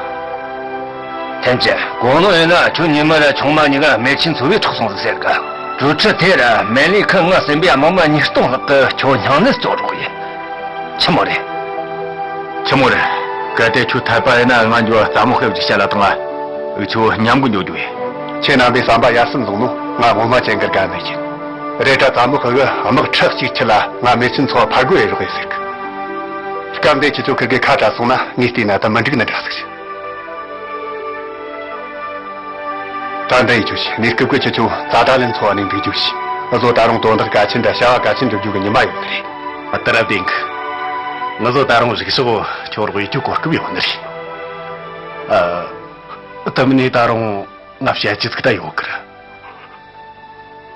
ཐན་ཅི། གོང་ནོ་ཡིན་ན་ཁྱོད་ཉི་མ་ར་ཆུང་མ་གཉིས་ཀ་མེ་ཆེན་ཚོ་བའི་འཕྲོག་སོང་ཟིག་ཟེར་ག་ཀྲུའུ་ཁྲི་ཐེ་ར་མེ་ལི་ཁི་ང་སེམས་པའི་དམག་མི་ཉིས་སྟོང་ལྷག་གི་ཁྱོད་སྙིང་ནད་གཙོ་རོགས་ཡིན། ཆི་མོ་རེད། ཆི་མོ་རེད། གལ་ཏེ་ཁྱོད་ཐར་པ་ཡིན་ན་ང་འགྱོ་རྩ་མོ་ཤེབ་ཅིག་བཤད་ལ་བཏང་ང་། འུ་ཆོ་མཉམ་གི་འགྱོ་རྒྱུ་ཡིན། ཁྱེད་རྣམ་པས་བསམ་པ་ཡར་སེམས་བཟུང་ནོ་ང་ངོ་མ་ཅན་གི་དགའ་མེད་ཀྱིན། རེད་དྲ་ཙ་མོ་ཁི་གི་དམག་ཁྲི་གཅིག་ཁྲི་ལ་ང་མེ་ཆུན་ཚོ་ཕར་རྒོལ་ཡེ་རོགས་ཡེ་ཟེར་གི། སྐབས་འདི་ཁྱེད་ཚོ་ཁི་གི་ཁ་བྲལ་སོང་ན་ངས་བལྟས་ན་ད་མི་འགྲིག་ནི་འདྲ་ཟིག་ཞིག་ད་འདི་ཡི་ཆོས་ཤིག་གནས་སྐབས་ཀྱི་ཁྱེད་ཚོ་ཙ་ཏ་ལན་ཚོ་བ་ནས་འདུག་རྒྱུ་ཞིག་ང་ཚོ་ད་རུང་དོན་དག་གལ་ཆེན་འདྲ་བྱ་བ་གལ་ཆེན་འགྲུབ་རྒྱུ་གི་ཉི་མ་ཡོད་རེད། ཨ། ད་ར་བདེན་གི། ང་ཚོ་ད་རུང་རིག་ཕྱོགས་ཁྱོད་རོགས་ཡེ་རྒྱུ་གོ་སྐབས་ཡོད་ནི་རེད། ཨ། ད་མིན་ནས་ད་རུང་ང་བཤད་རྒྱུ་ཟིག་ད་ཡོད་གི་ར།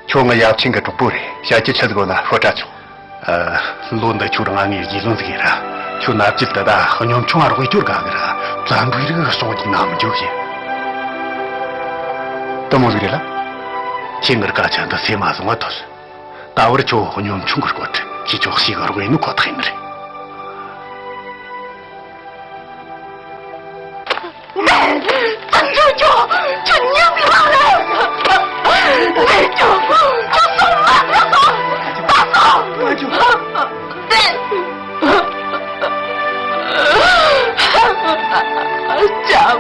ཁྱོད་ང་ཡབ་ཆེན་གི་གྲོགས་པོ་རེད། བཤད་རྒྱུ་ཆི་ཟིག་ཡོད་ན་ཤོད་དྲ་ཆོག་ཨ། ལོ་འདི་ཁྱོད་རང་ངའི་རྗེས་ལོན་ཟིག་ཡིན་ར། ཁྱོད་ན་བཅུད་ད་ད་སྙོམ་ཆུང་ང་རོགས་སྐྱོར་དགའ་གི་ར། བཙན་པོའི་རིགས་སྲུང་གི་ནམ་རྒྱུ་ཡིན། དེ་མོ་ཟིག་རེད་ལ། ཁྱེད་ངར་སྐད་ཆ་འདི་སེམས་མ་བཟུང་བ་ཐོས། ད་བར་ཁྱོད་སྙོམ་ཆུང་གི་སྐོར་དྲི་ཁྱེད་ཆོག་ཤེས་གི་རོགས་ཡིན་ནི་ཁོ་ཐག་ཡིན་ནི་རེད། བཙན་བྱོལ་ཁྱོད་ཁྱོད་ཉམས་ལ་རེད། ཁྱོད་ཁྱོད་སོང་མ་ཐག་ད་སོང་། ལྕམ།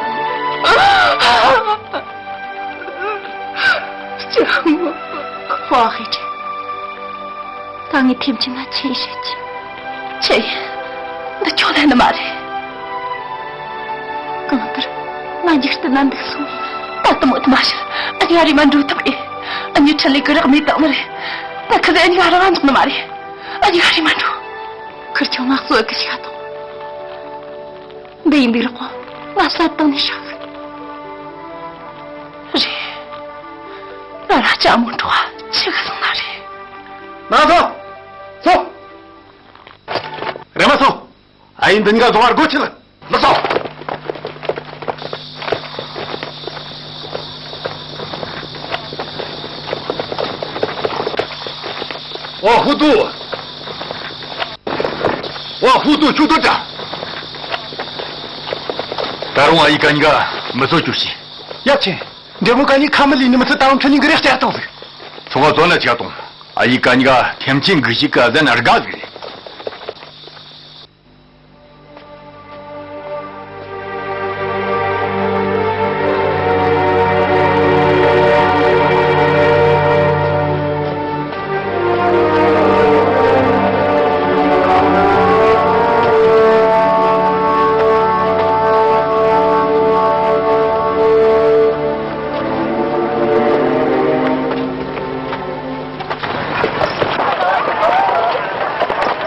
ལྕམ་མོ། ཧྭ་ཧེ་ཀྲི། ད་ངས་ཐེམ་ཆེན་ལ་ཆི་ཡིན་བཤད་རྒྱུ། ཆི་ཡིན། འདི་ཁྱོད་ལ་ནི་མ་རེད། གང་ལྟར་ང་འཇིག་རྟེན་ན་འདུག་སོང་ནས་ད་དུ་མོ་དུ་མ་ཤར། ཨ་ནི་ཨ་རི་མ་འགྲོ་ཐུབ་ཨེ། ཨ་ནི་ཁྲི་ལས་ཀི་རག་མེད་བཏང་ནི་རེད། ད་ཁི་ཟེ་ཨ་ནི་ང་རང་འཇོག་ནི་མ་རེད། ཨ་ནི་ཨ་རི་མ་འགྲོ། ཁིར་ཆང་ང་གསོ་གི་ཤ་དང་། འདི་ཡིན་འདུག་རོགས་ང་བསད་བཏང་ནས་ཤག་རེད། ང་རང་ལྕམ་མོ་འགྲོ་བ་ཆི་གི་སོང་ན་རེད། མ་སོང་། སོང་། རེམ་མ་སོང་། ཨ་ཡིན་འདི་ག་བཟོ་བར་སྒོ་ཕྱེ་ལ། མ་སོང་། ཨོ་ཧུ་དུ། ཨོ་ཧུ་དུ་ཆུ་དུ་ཏྲ། ད་རུང་ཨ་ཡི་ག་ཉི་ག་མི་བཟོ་རྒྱུ་ཞིག་ཡབ་ཆེན། འདྲེ་མོ་ག་ཉི་ཁ་མི་ལི་ནི་མི་ཚེ་ད་རུང་ཁྲི་ཉིན་གི་རེ་བསྐྱར་གཏོང་ཟིག་ཚོ་བ་བཟོ་ན་ཆ་གཏོང་། ཨ་ཡི་ག་ཉི་ག་ཐེམ་ཆེན་གི་ཞིག་ག་ཟན་ཨར་ག་ཟིག་རེད།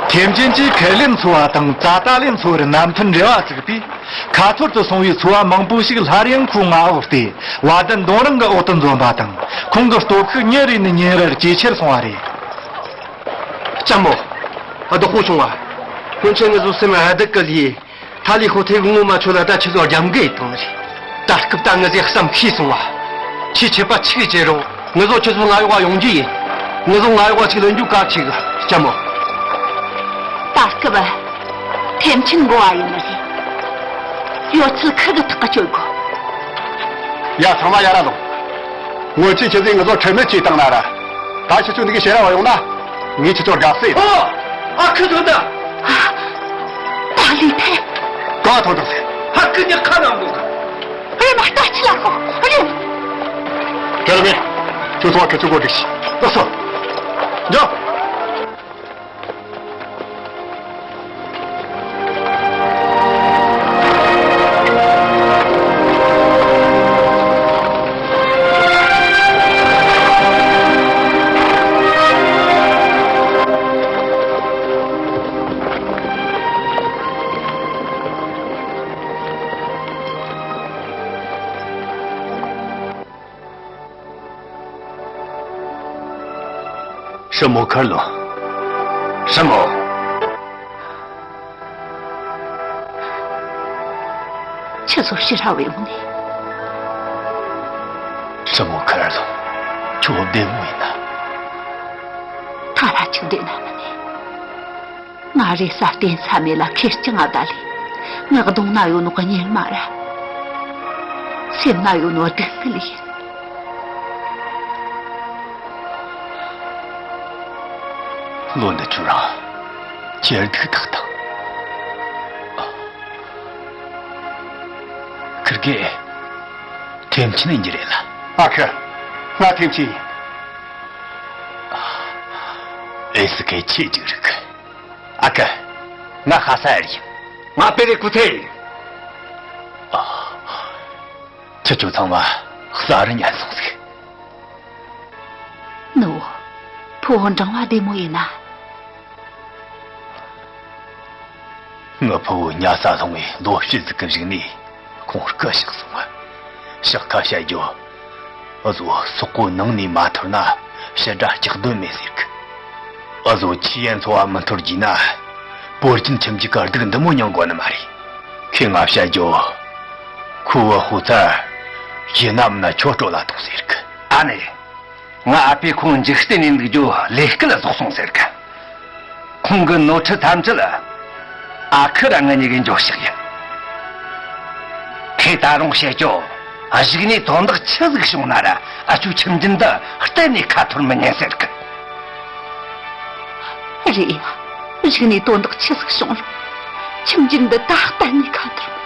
ཐེམ་ཆེན་གྱིས་ཁེ་ལེན་ཚོ་བ་དང་ཙ་ཏ་ལེན་ཚོ་བར་མནའ་མཐུན་འབྲེལ་བ་བཙུགས་པས། ཁ་ཐོར་དུ་སོང་བའི་ཚོ་བ་མང་པོ་ཞིག་སླར་ཡང་ཁོའི་མངའ་འོག་སྟེ་བ་དན་རྡུང་རིང་གི་འོག་ཏུ་འཛོམས་པ་དང་། ཁོང་གི་སྟོབས་ཤུགས་ཉིན་རེ་ནས་ཉིན་རེར་ཇེ་ཆེར་སོང་བ་རེད། ལྕམ་མོ། བདག་པོ་བྱུང་བ། སྔོན་ཆད་ངེད་ཚོ་སེམས་ཨ་སྡུག་གི་ལས། ཐ་ལི་ཧོ་ཐེ་གི་ངོ་མ་ཆོད་ལ་ད་ཁྱེད་ཚོ་རྒྱབ་འགལ་བཏང་རེད། ད་སྐབས་ད་ངེད་ཚོས་བསམ་ཤེས་སོང་བ། ཁྱེད་ཆད་པ་ཆིག་བྱེད་རུང་ངེད་ཚོ་ཁྱེད་ཚོ་ང་ཡོང་བ་ཡོང་རྒྱུ་ཡིན། ངེད་ཚོ་ང་ཡོང་བ་ཅིག་ལེན་རྒྱུ་གལ་ཆེ་གི། ལྕམ་མོ། ད་སྐབས་ཐེམ་ཆེན་འགོ་བ་ཡིན་ནི་རེད། ཡོད་ཚད་ཁུར་གི་ཐག་གཅོད་དགོས། ཡ་ཚང་མ་ཡར་ར་ལོངས། སྔོན་ཆད་ཁྱེད་ཚོས་ངེད་ཚོ་ཁྲེལ་མེད་བྱས་བཏང་ན་ར། ད་ཁྱེད་ཚོ་འདི་གའི་ཕྱིར་ར་བ་ཡོང་ན། ངས་ཁྱེད་ཚོར་དགའ་བསུ་ཡིན། ཨོ། ཨ་ཁུ་ཐོན་ད། ད་ལི་ཐེ། གང་ཐོན་ཐོན་ཟེར། ཧ་ཀི་ཉི་ཁ་ནང་འདུག་ཨེ་མ་ལྟ་ཅི་ལ་ཁོ། ཨ་ཡོ། དེར་མེད། ཁྱོད་ཚོ་ཁྱེད་ཚོ་གོ་སྒྲིག་ཤིག་ལགས་སོ། འགྲོ། སྲིན་མོ་ཁར་ལོ། སྲིན་མོ། ཁྱེད་ཚོ་ཕྱི་ར་བའི་འོང་ནས། སྲིན་མོ་ཁར་ལོ། ཁྱོད་བདེ་མོ་ཡིན་ན། ཐ་ར་ཅིག་བདེ་ན་མིན་ནས། ང་རེ་ས་བརྟེན་ས་མེད་ལ་ཁེར་རྐྱང་ང་བསྡད་ལེ། ངག་གདོང་ན་ཡོད་ནོ་གཉེར་མ་ར། སེམས་ན་ཡོད་ནོ་སྡུག་བསྔལ་ཡིན། ལོ་འདི་ཁྱོད་རང་ཁྱེར་སྡུག་ཐག་དང་། ཁིར་གེ་ཐེམ་ཆེན་ཡིན་གྱི་རེད་ལ། ཨ་ཁུ། ང་ཐེམ་ཆེན་ཡིན། ཨེ་སི་ཁེ་ཆེ་ཅིག་རིག་ཨ་ཁ། ང་ཧ་ས་ཨེ་རི་ཡིན། ང་པེ་རེ་ཀུ་ཐེ་ཡིན། ཨ། ཁྱེད་ཚོ་ཚང་མ་གསར་རུ་ཉན་སོང་ཟིག་ནུ་བོ། ཕུ་བོ་འབྲིང་བ་བདེ་མོ་ཡིན་ན། ངའི་ཕུ་བོ་ཉལ་ས་ལྷུང་བའི་ལོ་བཞི་ཟིག་གི་གཞུག་ནས་ཁོང་སྐུ་གཤེགས་སོང་ང་། ཕྱག་ཁ་བཤད་རྒྱུ། འུ་ཟོ་སོག་པོ་ནང་ནས་མ་ཐར་ན་ཕྱི་དགྲ་སྐྱག་དོན་མེད་ཟེར་གི། འུ་ཟོ་ཆི་ཡན་ཚོ་བ་མི་འཐོར་རྒྱུ་ན། པོར་ཅིན་ཁྱིམ་གྱི་དཀའ་སྡུག་འདི་མོ་མྱོང་དགོས་ནི་མ་རེད། ཁོས་ང་བཤད་རྒྱུ། ཁོ་བོ་ཧུ་ཚར་ཡིན་ནམ་ན་ཁྱོད་སྤྲོད་ལ་ཐོངས་ཟེར་གི། ཨ་ནེ། ང་ཨ་ཕས་ཁོང་འཇིག་རྟེན་ནས་འདུག་རྒྱུ་ལས་སྐལ་རྫོགས་སོང་ཟེར་གི། ཁོང་གི་ནོར་འཁྲུལ་ཐམས་ཅད་ཨ་ཁུ་ར་ང་གཉིས་ཀྱིས་འགྱོ་ཞིག་ཡིན། ཁོས་ད་རུང་བཤད་རྒྱུ། གཞུག་ནས་དོན་དག་ཆི་ཟིག་བྱུང་ན་ར་ཨ་ཆུ་ཁྱིམ་རྒྱུད་འདི་གཏན་ནས་ཁ་འཐོར་མི་ཉན་ཟེར་གི། རེད་ཡ། གཞུག་ནས་དོན་དག་ཆི་ཟིག་བྱུང་རུང་ཁྱིམ་རྒྱུད་འདི་ད་གཏན་ནས་ཁ་འཐོར་